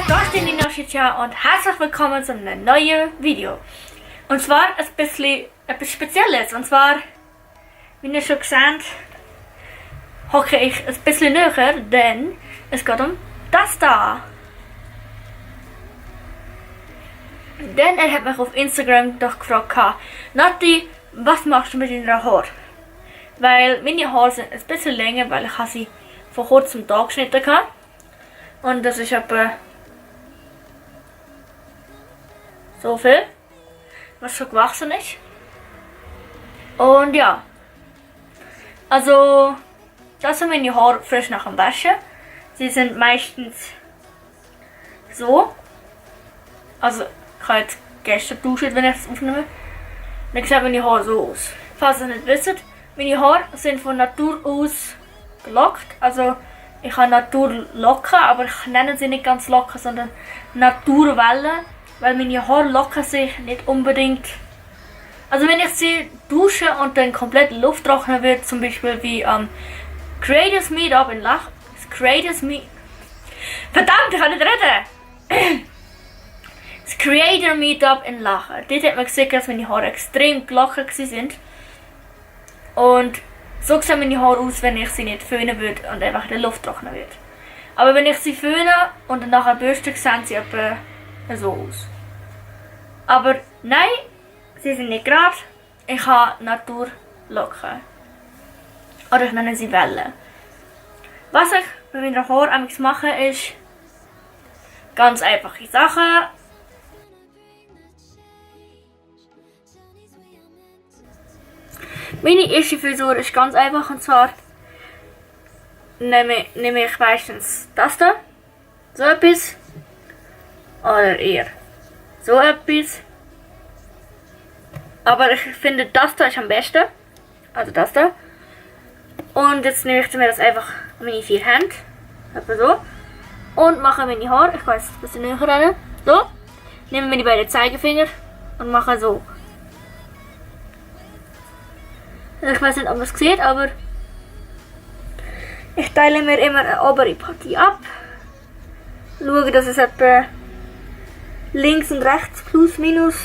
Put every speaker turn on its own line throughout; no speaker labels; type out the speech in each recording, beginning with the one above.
da ist die Nina Schitja und herzlich willkommen zu einem neuen Video. Und zwar etwas Spezielles. Und zwar, wie ihr schon gesehen hocke ich ein bisschen näher, denn es geht um das da. Denn er hat mich auf Instagram doch gefragt, Nati, was machst du mit deinen Haaren? Weil meine Haare sind ein bisschen länger, weil ich sie vor kurzem da geschnitten habe. Und das ist etwa so viel, was schon gewachsen ist. Und ja, also das sind meine Haare frisch nach dem Waschen. Sie sind meistens so. Also ich habe jetzt gestern geduscht, wenn ich es aufnehme. Dann sehen meine Haare so aus. Falls ihr nicht wisst, meine Haare sind von Natur aus gelockt. Also ich habe Naturlocken, aber ich nenne sie nicht ganz Locken, sondern Naturwellen. Weil meine Haare locken sich nicht unbedingt. Also wenn ich sie dusche und dann komplett Luft trocknen wird, zum Beispiel wie Creators Meetup in Lach. Verdammt, ich kann nicht reden! Das Creator Meetup in Lachen. Dort hat man gesehen, dass meine Haare extrem gelockert sind. Und so sehen meine Haare aus, wenn ich sie nicht föhnen würde und einfach in der Luft trocknen würde. Aber wenn ich sie föhne und dann nachher bürste, sehen sie etwa so aus. Aber nein, sie sind nicht gerade. Ich habe Naturlocken. Oder ich nenne sie Wellen. Was ich bei meinen Haaren mache, ist ganz einfache Sachen. Meine erste Frisur ist ganz einfach, und zwar nehme ich meistens das da, so etwas, oder eher so etwas. Aber ich finde, das da ist am besten, also das da. Und jetzt nehme ich mir das einfach an meine 4 Hände, etwa so, und mache meine Haare, ich weiß, ein bisschen näher rein, so, nehme meine beiden Zeigefinger und mache so. Ich weiß nicht, ob man es sieht, aber ich teile mir immer eine obere Partie ab. Schaue, dass es etwa links und rechts plus minus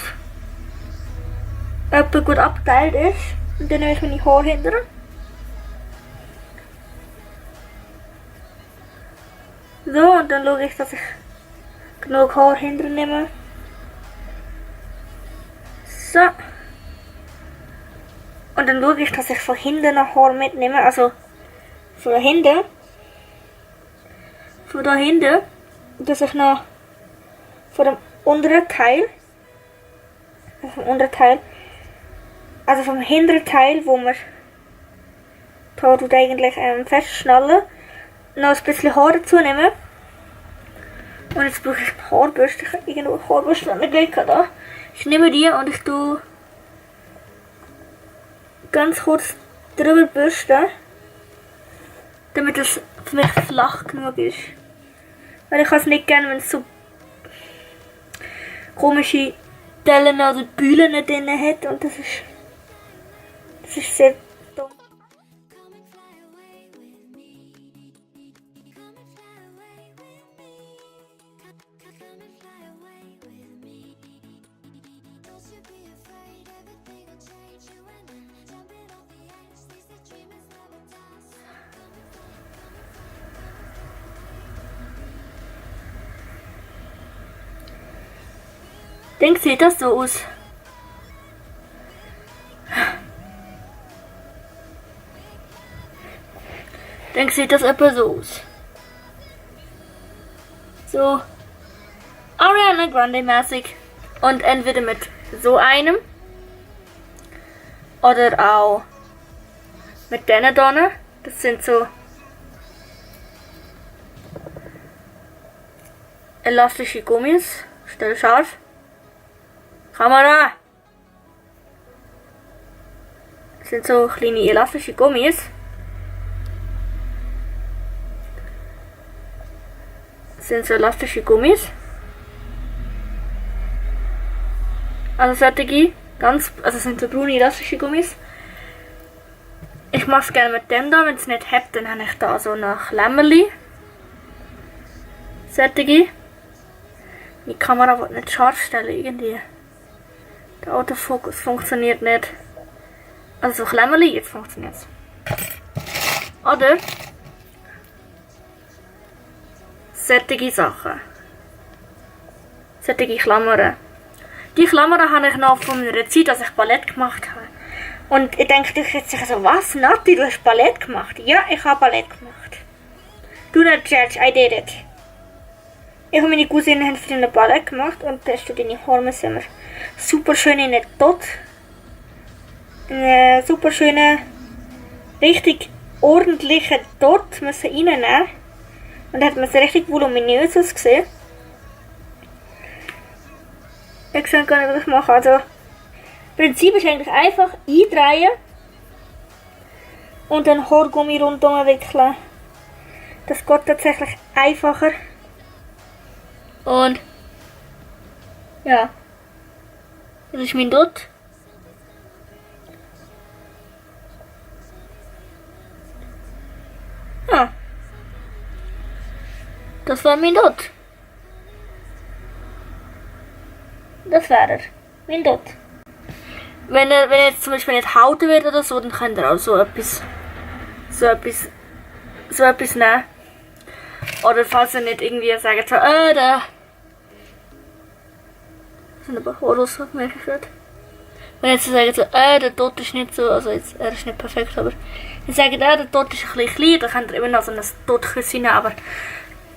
etwa gut abgeteilt ist. Und dann nehme ich meine Haare hinter. So, und dann schaue ich, dass ich genug Haar hinter nehme. So. Und dann schaue ich, dass ich von hinten noch Haar mitnehme, also von da hinten, dass ich noch von dem unteren Teil, also vom hinteren Teil, wo man da tut eigentlich festschnallen, noch ein bisschen Haar dazu nehmen. Und jetzt brauche ich eine Haarbürste, ich habe irgendwo eine Haarbürste an der Gecke da. Ich nehme die und ich tue ganz kurz drüber bürsten, damit es für mich flach genug ist. Weil ich es nicht gerne, wenn es so komische Dellen oder Bühlen drin hat, und das ist sehr dumm. Dann sieht das so aus. Dann sieht das etwa so aus. So Ariana Grande mäßig. Und entweder mit so einem oder auch mit denen Donner. Das sind so elastische Gummis. Stell scharf. Kamera! Das sind so kleine elastische Gummis. Also solche, sind so braune elastische Gummis. Ich mache es gerne mit dem da, wenn es nicht habt, dann habe ich da so nach Lämmerli. Solche. Die Kamera wird nicht scharf stellen irgendwie. Der Autofokus funktioniert nicht. Also so Klemmerli, jetzt funktioniert es. Oder solche Sachen. Solche Klammern. Die Klammern habe ich noch von meiner Zeit, als ich Ballett gemacht habe. Und ich denke, du jetzt sicher so, was, Nati, du hast Ballett gemacht? Ja, ich habe Ballett gemacht. Do not judge, I did it. Ich und meine Cousine haben für einen Ballett gemacht und da hast du deine Haare immer super schön in den Dot. Einen super schönen, richtig ordentlichen Dot müssen reinnehmen. Und dann hat man es richtig voluminös ausgesehen. Ich sehe gar nicht, was ich mache. Also, das Prinzip ist eigentlich einfach eindrehen und dann Haargummi rundum wickeln. Das geht tatsächlich einfacher. Und ja, das ist mein Dot. Ja, das war mein Dot. Das wäre er, mein Dot. Wenn er jetzt zum Beispiel nicht hauten wird oder so, dann könnt ihr auch so etwas nehmen. Oder falls ihr nicht irgendwie sagt, so, da sind aber Horus, merke ich gerade. Wenn jetzt sagen so, der Dot ist nicht so, also jetzt, er ist nicht perfekt, aber ich sage, der Dot ist ein bisschen klein, dann könnt ihr immer noch so ein Dot-Küsschen nehmen, aber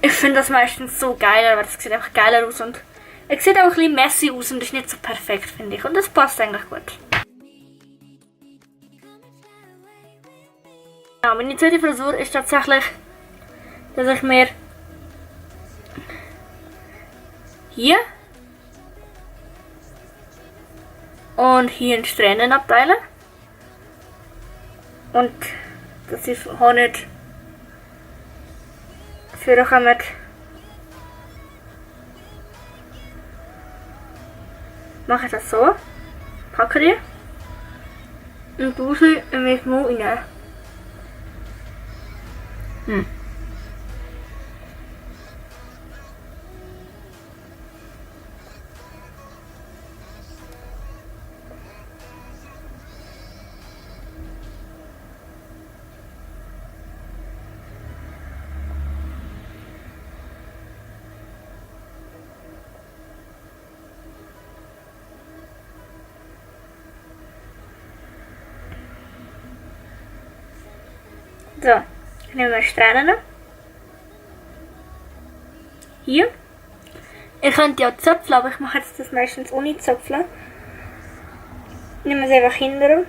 ich finde das meistens so geiler, weil das sieht einfach geiler aus und es sieht auch ein bisschen messy aus und ist nicht so perfekt, finde ich. Und das passt eigentlich gut. Ja, meine zweite Frisur ist tatsächlich, dass ich mir hier und hier in Strähnen abteile. Und dass ich auch nicht vorkommen. Mache ich das so, packe die und tue sie in mein Mund rein. So, ich nehme meine Strähnen. Hier. Ihr könnt ja zöpfeln, aber ich mache jetzt das meistens ohne Zöpfeln. Ich nehme es einfach hinterher.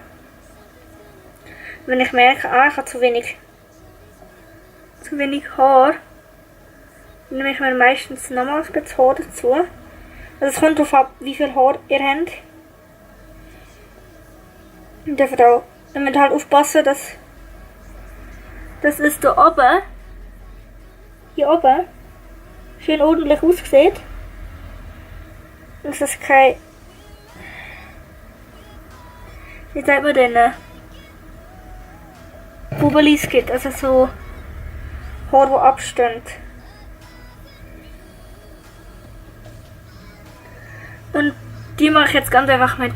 Wenn ich merke, ich habe zu wenig Haar, dann nehme ich mir meistens nochmal ein bisschen Haar dazu. Also es kommt darauf ab, wie viel Haar ihr habt. Und dürft auch, ihr müsst halt aufpassen, dass das ist da oben, hier oben, schön ordentlich aussieht. Dass es kein, wie sagt man denn, Bubbelis gibt, also so Haar, die abstehen. Und die mache ich jetzt ganz einfach mit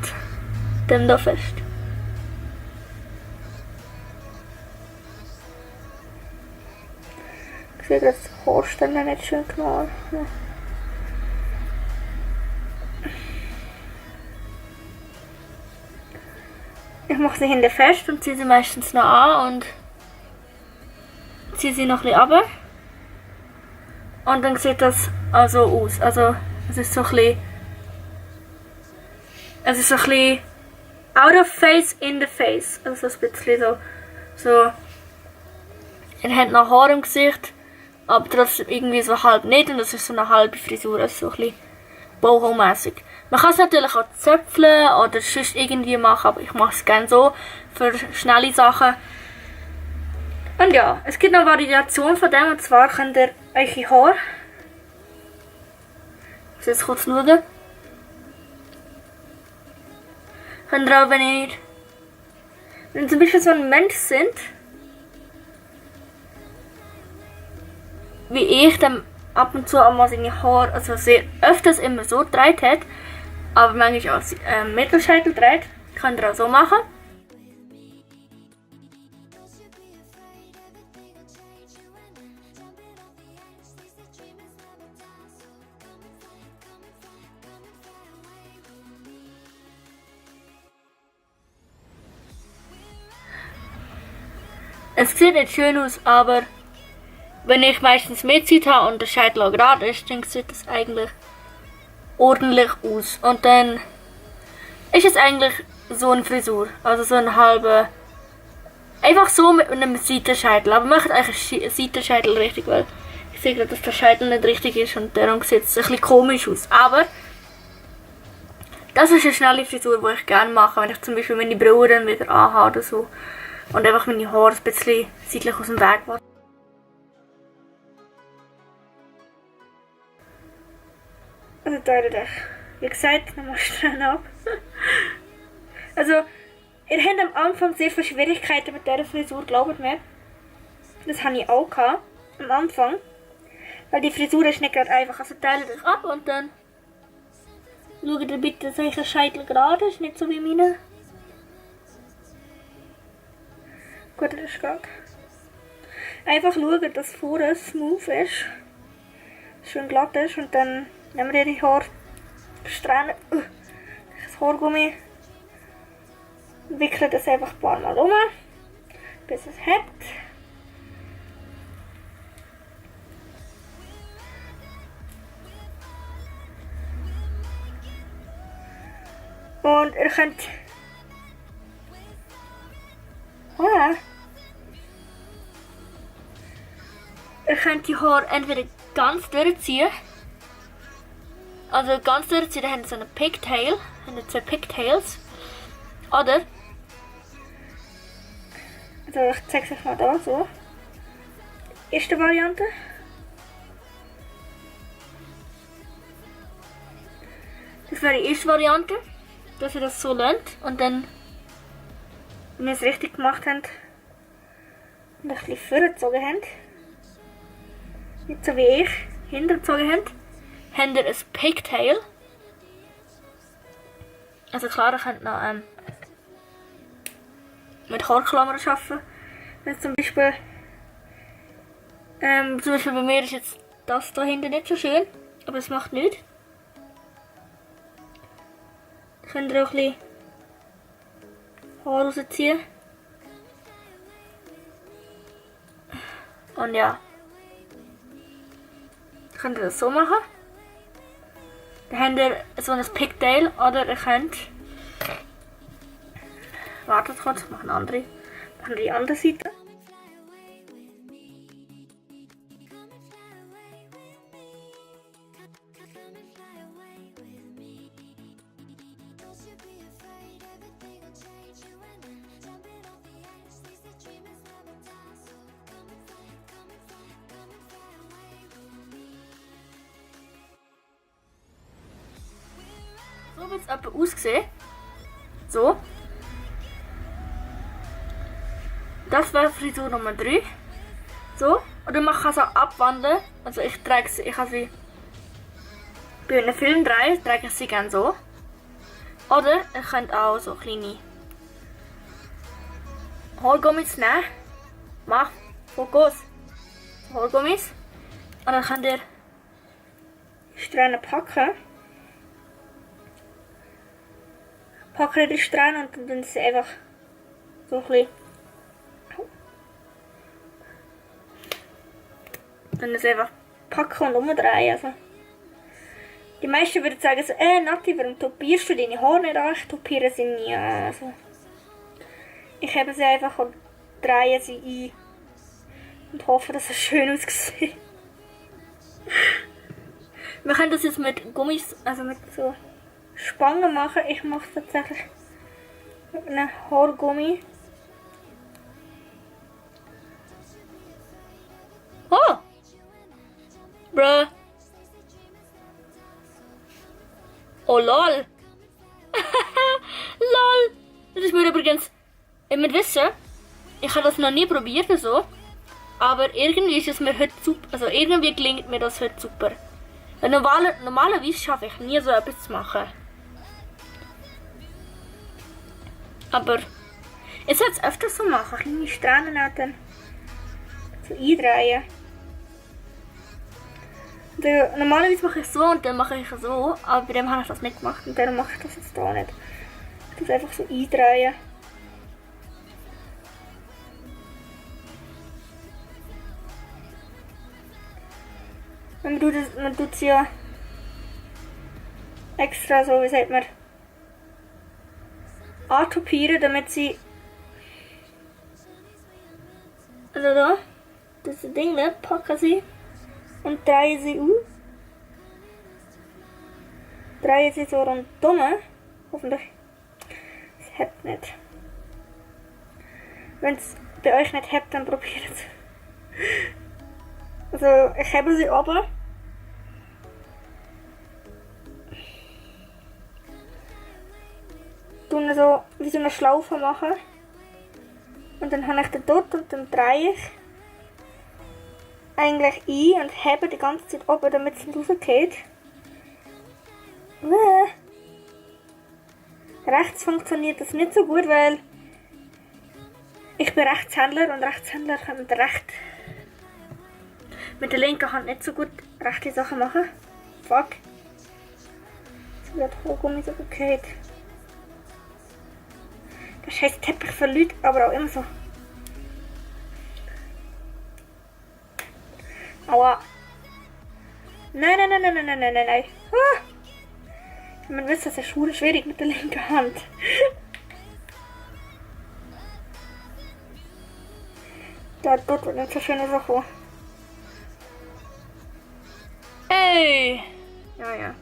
dem da fest. Ich sehe das Haarständer nicht schön klar. Ja. Ich mache sie hinten fest und ziehe sie meistens noch an und ziehe sie noch ein bisschen runter. Und dann sieht das also aus. Also es ist so ein bisschen out of face, in the face. Also so ein bisschen so ihr habt noch Haar im Gesicht, aber trotzdem irgendwie so halb nicht und das ist so eine halbe Frisur, also so ein bisschen Boho-mässig. Man kann es natürlich auch zöpfeln oder sonst irgendwie machen, aber ich mache es gerne so für schnelle Sachen. Und ja, es gibt noch Variationen von dem, und zwar könnt ihr eure Haare, ich muss jetzt kurz schauen, könnt ihr auch, wenn ihr zum Beispiel so ein Mensch sind, wie ich, dann ab und zu einmal seine Haare, also sehr öfters immer so gedreht hat, aber manchmal auch Mittelscheitel dreht, könnt ihr auch so machen. Es sieht nicht schön aus, aber wenn ich meistens Mitzeit habe und der Scheitel auch gerade ist, dann sieht das eigentlich ordentlich aus. Und dann ist es eigentlich so eine Frisur, also so ein halber, einfach so mit einem Seitenscheitel. Aber macht eigentlich einen Seitenscheitel richtig, weil ich sehe gerade, dass der Scheitel nicht richtig ist und darum sieht es ein bisschen komisch aus. Aber das ist eine schnelle Frisur, die ich gerne mache, wenn ich zum Beispiel meine Brille dann wieder anhabe oder so. Und einfach meine Haare ein bisschen seitlich aus dem Weg waschen. Also teilt euch, wie gesagt, nochmal schnell ab. Also, ihr habt am Anfang sehr viele Schwierigkeiten mit dieser Frisur, glaubt mir. Das hatte ich auch gehabt, am Anfang. Weil die Frisur ist nicht gerade einfach. Also teilt euch ab und dann schaut ihr bitte, dass euer Scheitel gerade ist, nicht so wie meine. Gut, das ist gerade. Einfach schauen, dass vorne smooth ist. Schön glatt ist und dann nehmen wir die Haarsträhne, das Haargummi, wickeln das einfach ein paar Mal um, bis es hebt. Und ihr könnt ihr könnt die Haare entweder ganz durchziehen, also ganz durchziehen, dann haben sie so eine Pigtail, haben zwei Pigtails, oder, also ich zeige es euch mal da, so, erste Variante, das wäre die erste Variante, dass ihr das so lernt und dann, wenn ihr es richtig gemacht habt und ein bisschen vorgezogen habt, nicht so wie ich, hintergezogen habt ihr ein Pigtail. Also klar, ihr könnt noch mit Haarklammern arbeiten. Wenn zum Beispiel bei mir ist jetzt das da hinten nicht so schön, aber es macht nichts. Könnt ihr auch ein bisschen Haar rausziehen. Und ja. Könnt ihr das so machen. Dann habt ihr so ein Pigtail oder ihr könnt. Wartet kurz, ich mache eine andere. Machen die andere Seite. So wird es etwa aussehen. So. Das wäre Frisur Nummer 3. So. Oder man kann sie auch abwandeln. Also ich trage sie, ich kann sie bei einem Film drehen, trage ich sie gerne so. Oder ihr könnt auch so kleine Haargummis nehmen. Mach, Fokus. Haargummis. Und dann könnt ihr die Strähnen packen. Packen ihr die Strähnen und dann tun sie einfach so ein bisschen. Dann ist einfach packen und umdrehen. Also. Die meisten würden sagen so, Nati, warum topierst du deine Haare nicht an? Ich topiere sie nie. Also. Ich hebe sie einfach und drehe sie ein. Und hoffe, dass es schön aussieht. Wir können das jetzt mit Gummis, also mit so Spangen machen. Ich mache es tatsächlich mit einem Haargummi. Oh! Bruh! Oh lol! Lol! Das ist mir übrigens, ihr müsst wissen, ich habe das noch nie probiert so. Aber irgendwie ist es mir heute super, also irgendwie gelingt mir das heute super. Weil normalerweise schaffe ich nie so etwas zu machen. Aber ich sollte es öfter so machen, kleine Strähnen auch dann so eindrehen. Normalerweise mache ich so und dann mache ich so, aber bei dem habe ich das nicht gemacht und dann mache ich das jetzt hier nicht. Ich tue es einfach so eindrehen. Man tut es ja extra so, wie sagt man, antopieren, damit sie, also da, das Ding, ne, packen sie und drehen sie auf. Drehen sie so rundum, hoffentlich. Es hebt nicht. Wenn es bei euch nicht hebt, dann probiert es. Also ich hebe sie oben. Tun so wie so eine Schlaufe machen. Und dann habe ich den dort und dann drehe ich eigentlich ein und hebe die ganze Zeit oben, damit es nicht rausgeht. Rechts funktioniert das nicht so gut, weil ich bin Rechtshändler und Rechtshändler können mit der linken Hand nicht so gut rechte Sachen machen. Fuck. Jetzt wird Haargummi so geht. Der scheiß Teppich verliert aber auch immer so. Aua. Nein. Ah. Man wisst, das ist schwierig mit der linken Hand. Dort wird nicht so schöne Sache. Ey! Ja.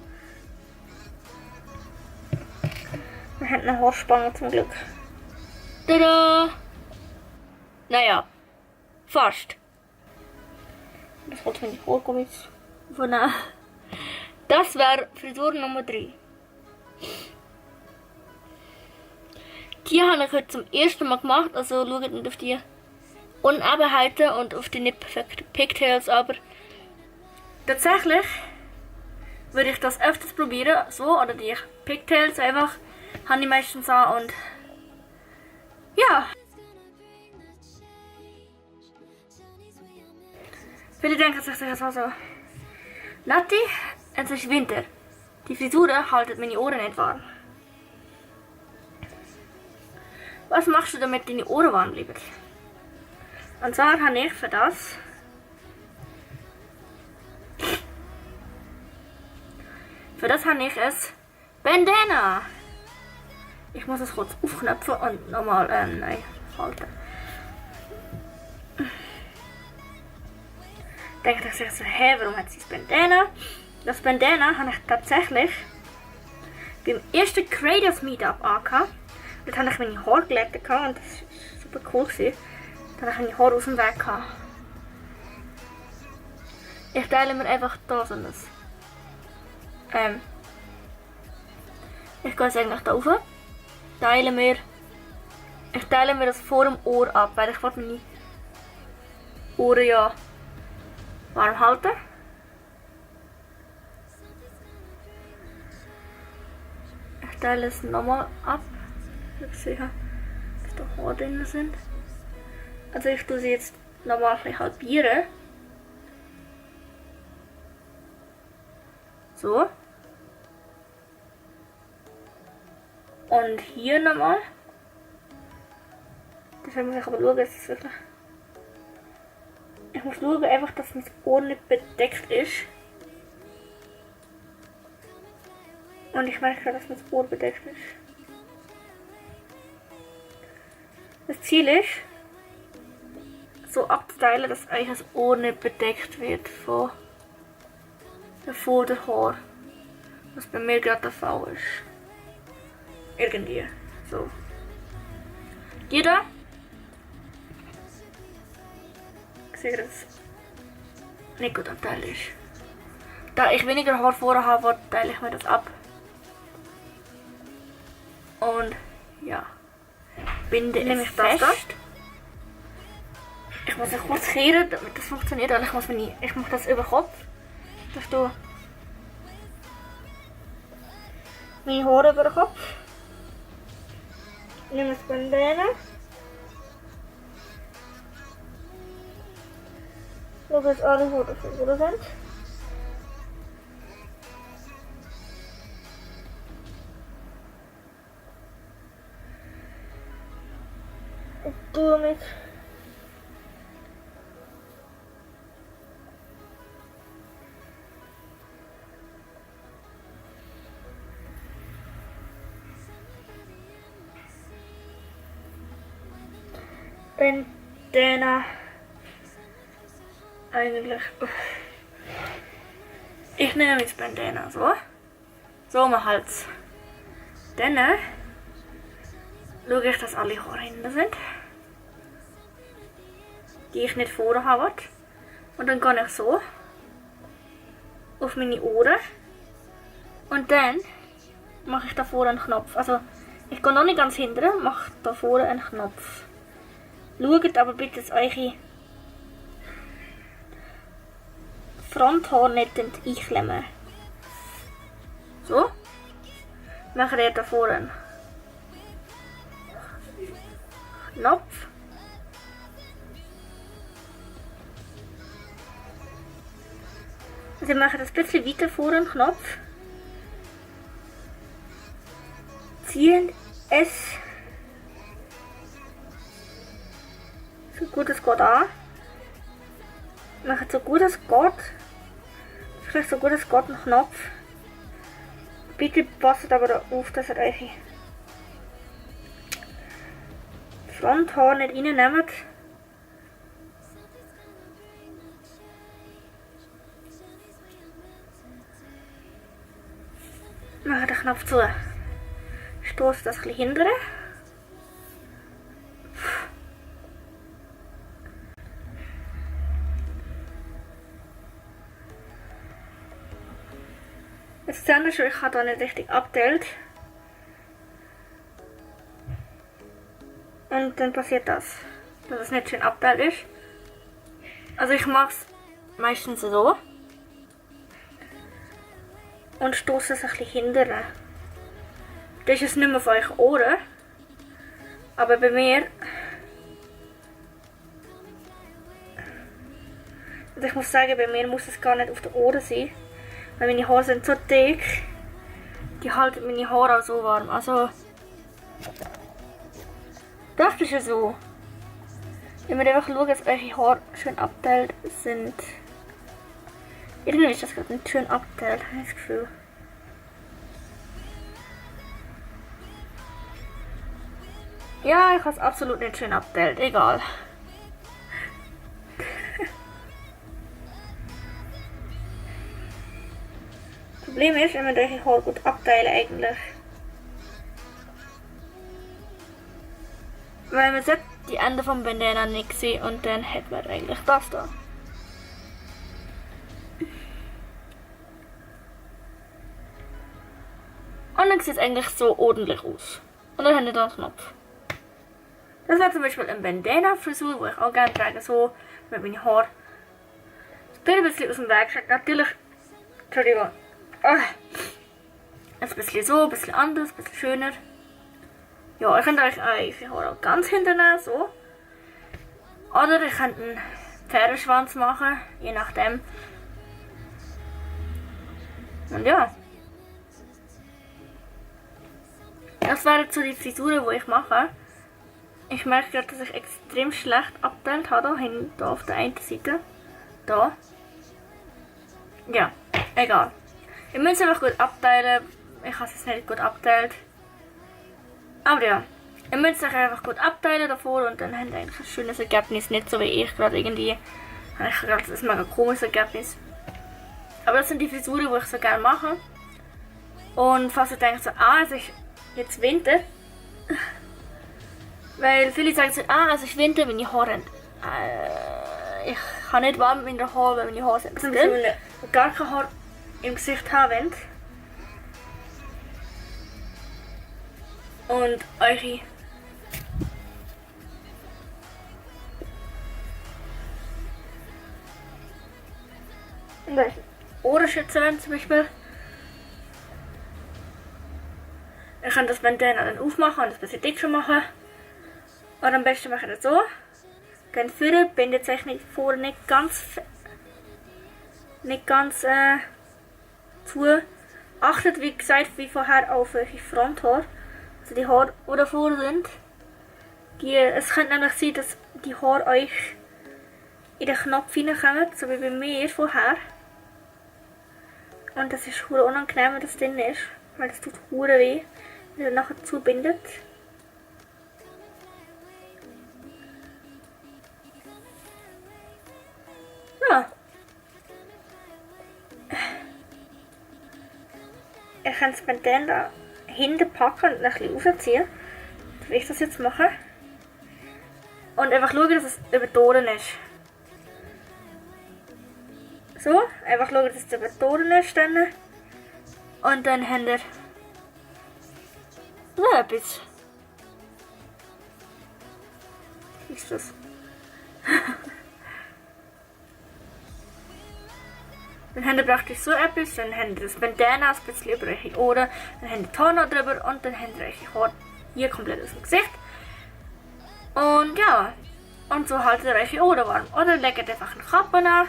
Wir haben eine Haarspange zum Glück. Tada! Naja, fast. Das wollte ich nicht Haargummis. Das wäre Frisur Nummer 3. Die habe ich heute zum ersten Mal gemacht, also schaut nicht auf die Unebenheiten und auf die nicht perfekten Pigtails, aber tatsächlich würde ich das öfters probieren, so, oder die Pigtails einfach, habe ich meistens an und ja. Viele denken sich so, Nati, es ist Winter. Die Frisur haltet meine Ohren nicht warm. Was machst du, damit deine Ohren warm bleiben? Und zwar habe ich für das habe ich ein Bandana. Ich muss es kurz aufknöpfen und nochmal nein, halten. Denkt sich so, hä, warum hat sie das Bandana? Das Bandana habe ich tatsächlich beim ersten Creators Meetup angehabt. Dort habe ich meine Haare gelegt und das war super cool. Dann habe ich meine Haare aus dem Weg gehabt. Ich teile mir einfach da so ein ich gehe jetzt eigentlich da rauf. Ich teile mir das vor dem Ohr ab, weil ich meine Ohren ja warm halten. Ich teile es nochmal ab. Ich sehe, dass da Haare drin sind. Also ich tue sie jetzt nochmal ein bisschen halbieren. So. Und hier nochmal. Deshalb muss ich aber schauen, dass es wirklich... Ich muss schauen, einfach, dass mein Ohr nicht bedeckt ist. Und ich merke, dass mein Ohr bedeckt ist. Das Ziel ist, so abzuteilen, dass eigentlich das Ohr nicht bedeckt wird von der Haar. Was bei mir gerade der Fall ist. Irgendwie. So. Die da. Ich sehe, dass es nicht gut abteilt ist. Da ich weniger Haar vorher habe, teile ich mir das ab. Und ja. Binde
Nehme
es
ich das
fest. Ich muss mich kurz kehren, damit das funktioniert. Und ich mache das über den Kopf. Dass du meine Haare über den Kopf. Ich nehme das Bandana. Schau, dass alle Haare sauber sind. Ich tue mit Bandana eigentlich. Ich nehme jetzt Bandana so um den Hals. Dann schaue ich, dass alle Haare hinten sind, die ich nicht vorne habe. Und dann gehe ich so auf meine Ohren und dann mache ich da vorne einen Knopf. Also ich gehe noch nicht ganz hinten, mache da vorne einen Knopf. Schaut aber bitte, dass eure Fronthaar nicht einklemmen. So. Mache ich da vorne einen Knopf. Also ich mache das ein bisschen weiter vorne einen Knopf. Ziehen es so gut es geht an. Mache so gut es geht. Vielleicht so gut es geht einen Knopf. Bitte passt aber auf, dass ihr eure Fronthaar nicht reinnehmt. Mache den Knopf zu. Stoße das ein bisschen hinterher. Jetzt seht ihr schon, ich habe da nicht richtig abgeteilt. Und dann passiert das, dass es nicht schön abgeteilt ist. Also ich mache es meistens so. Und stoße es ein bisschen hinterher. Das ist es nicht mehr auf eure Ohren. Aber bei mir... Also ich muss sagen, bei mir muss es gar nicht auf den Ohren sein. Weil meine Haare sind so dick. Die halten meine Haare auch so warm. Also... Das ist ja so. Ihr müsst einfach schauen, dass eure Haare schön abgeteilt sind. Irgendwie ist das gerade nicht schön abgeteilt, habe ich das Gefühl. Ja, ich habe es absolut nicht schön abgeteilt, egal. Das Problem ist, wenn man eure Haare gut abteilen eigentlich. Weil man sollte die Ende vom Bandana nicht sehen und dann hat man eigentlich das da. Und dann sieht es eigentlich so ordentlich aus. Und dann haben wir da einen Knopf. Das wäre zum Beispiel eine Bandana-Frisur, die ich auch gerne trage, so mit meinen Haaren. Das ein bisschen aus dem Weg schaut. Natürlich, Entschuldigung, ein bisschen so, ein bisschen anders, ein bisschen schöner. Ja, ich könnte euch eure Haare auch ganz hinternehmen, so. Oder ich könnte einen Pferdeschwanz machen, je nachdem. Und ja. Das wären so die Frisuren, die ich mache. Ich merke gerade, dass ich extrem schlecht abgeteilt habe, hier auf der einen Seite. Da. Ja, egal. Ihr müsst einfach gut abteilen. Ich habe es jetzt nicht gut abgeteilt. Aber ja, ihr müsst euch einfach gut abteilen davor und dann habt ihr eigentlich ein schönes Ergebnis. Nicht so wie ich gerade irgendwie. Ich gerade das mega komisches Ergebnis. Aber das sind die Frisuren, die ich so gerne mache. Und falls ihr denkt so, es ist jetzt Winter. Weil viele sagen so, es ist Winter, meine Haare ich kann nicht warm mit meinen Haaren, weil meine Haare sind dünn und gar kein Haar im Gesicht haben. Und eure Und dann Ohrenschützer zum Beispiel. Ihr könnt das Bandana dann aufmachen und das ein bisschen dicker machen. Oder am besten macht ihr das so. Geht vorne, bindet euch nicht vorne nicht ganz zu. Achtet, wie gesagt, wie vorher auf eure Fronthaare. Also die Haare, die davor sind. Es könnte nämlich sein, dass die Haare euch in den Knopf hineinkommen, so wie bei mir vorher. Und das ist verdammt unangenehm, wenn das drin ist. Weil das tut verdammt weh, wenn ihr nachher zubindet. Ja. Ihr könnt das Bandana hinten packen und ein bisschen rausziehen. So wie ich das jetzt mache. Und einfach schauen, dass es über die Ohren ist. So, einfach schauen, dass es über die Ohren ist. Dann. Und dann habt ihr so etwas. Was ist das? Dann habt ihr praktisch so etwas, dann habt ihr das Bandana ein bisschen über eure Ohren, dann habt ihr die Haare noch drüber und dann habt ihr eure Haare hier komplett aus dem Gesicht. Und ja, und so haltet ihr eure Ohren warm. Oder legt einfach eine Kappe nach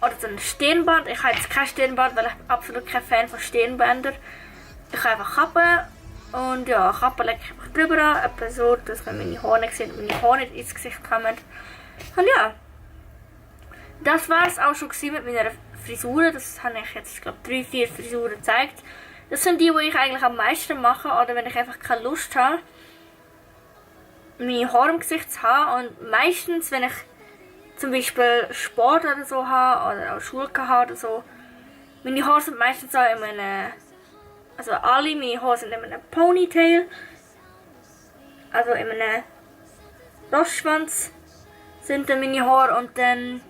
oder so ein Stirnband. Ich habe jetzt kein Stirnband, weil ich absolut kein Fan von Stirnbändern. Ich habe einfach Kappe und ja, Kappe lege ich einfach drüber an, etwa so, dass man meine Haare nicht sieht und meine Haare nicht ins Gesicht kommen. Und ja, das war es auch schon mit meiner Frisur. Das habe ich jetzt, glaube ich, 3-4 Frisuren gezeigt. Das sind die ich eigentlich am meisten mache, oder wenn ich einfach keine Lust habe, meine Haare im Gesicht zu haben. Und meistens, wenn ich zum Beispiel Sport oder so habe, oder auch Schule habe oder so, meine Haare sind meistens auch in einem, also alle meine Haare sind in einem Ponytail, also in einem Rostschwanz sind dann meine Haare und dann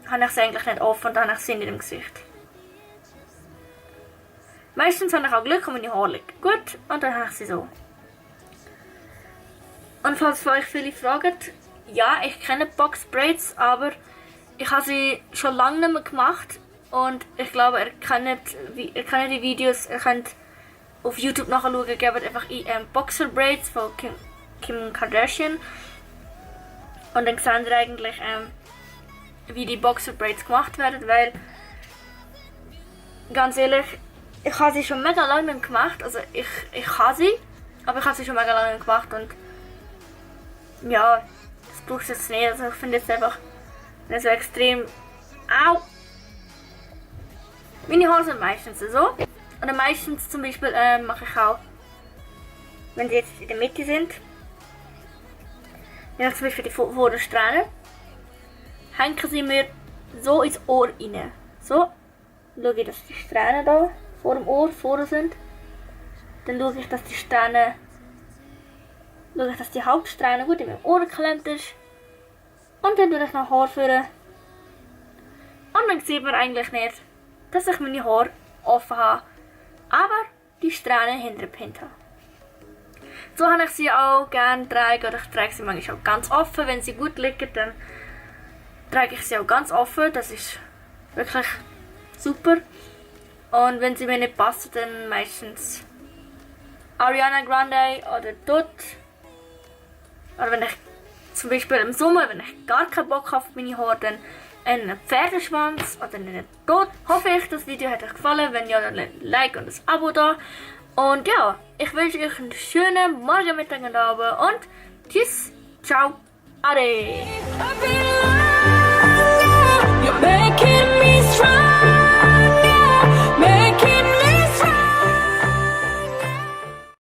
habe ich sie eigentlich nicht offen und dann habe ich sie nicht im Gesicht. Meistens habe ich auch Glück und meine Haare liegen gut und dann habe ich sie so. Und falls euch viele fragen, ja, ich kenne Box-Braids, aber ich habe sie schon lange nicht mehr gemacht und ich glaube, ihr kennt die Videos, ihr könnt auf YouTube nachschauen, gebt einfach Boxer-Braids von Kim Kardashian und dann seht ihr eigentlich, wie die Boxer-Braids gemacht werden, weil, ganz ehrlich, ich habe sie schon mega lange nicht gemacht, also ich habe sie, aber ich habe sie schon mega lange nicht gemacht und ja, das braucht es jetzt nicht, also ich finde jetzt einfach nicht so extrem, au! Meine Haare sind meistens so, oder meistens zum Beispiel mache ich auch, wenn sie jetzt in der Mitte sind, wenn ich zum Beispiel die Vordersträhne, hängen sie mir so ins Ohr rein. So, schaue ich, dass die Strähnen da vor dem Ohr vorne sind. Dann schaue ich, dass die Strähne, dass die Hauptsträhne gut in meinem Ohr geklemmt ist. Und dann tue ich noch Haar führen. Und dann sieht man eigentlich nicht, dass ich meine Haare offen habe, aber die Strähnen hinter dem Hintern. So habe ich sie auch gerne tragen, oder ich trage sie manchmal auch ganz offen. Wenn sie gut liegen, dann trage ich sie auch ganz offen. Das ist wirklich super. Und wenn sie mir nicht passen, dann meistens Ariana Grande oder Dot. Oder wenn ich zum Beispiel im Sommer, wenn ich gar keinen Bock habe auf meine Haare, dann einen Pferdeschwanz oder einen Dot. Hoffe ich, das Video hat euch gefallen. Wenn ja, dann ein Like und ein Abo da. Und ja, ich wünsche euch einen schönen Morgen, Mittag und Abend. Und tschüss, ciao, ade. You're making